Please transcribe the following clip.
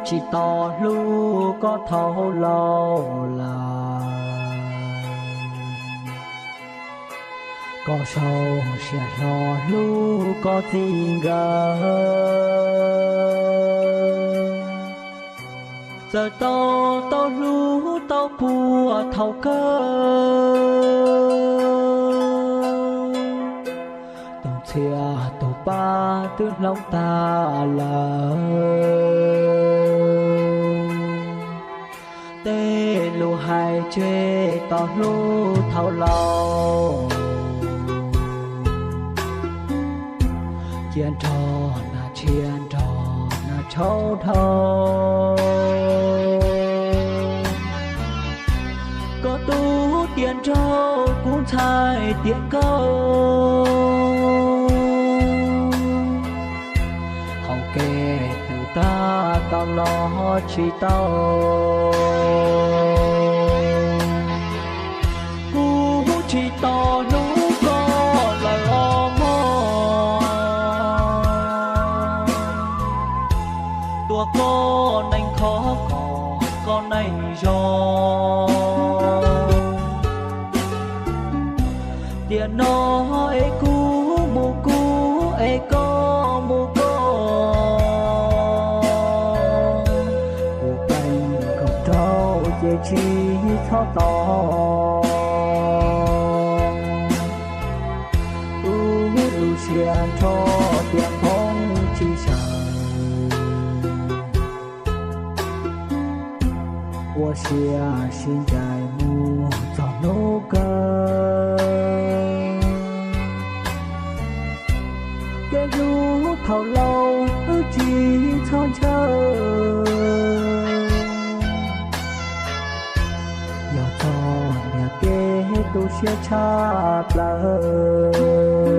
Tsis tau hlub koj thaum laus lawm, koj sau siab hlo hlub koj txij nkawm. Txawm tau tau hlub tau puag thaum kawg, tus txhiaj tus pab twb hloov tag lawm. Tej lus hais tseg tau hlub thaum laus, cia nrog nas tshiab nrog nas tshauv dhau. Koj tub tias nraug kuv ntxhais tias nkauj, hauv kev twb tag tau los tsis tau. Kuv tsis tau hlub koj lawm os mog, tua koj neeg khov kom koj neeg zoo. Tiam no es kuv mus kuv es koj mus koj, kuv peem nkaus rau ces tsis txhob tos. Wb lub siab nrho tias poob tsis sawv, ua siab sib ncaim mus txog hnub kawg. Kev hlub thaum laus wb tsis txhob ntshaw, yog txog niam teb tu siab tshaj plaws.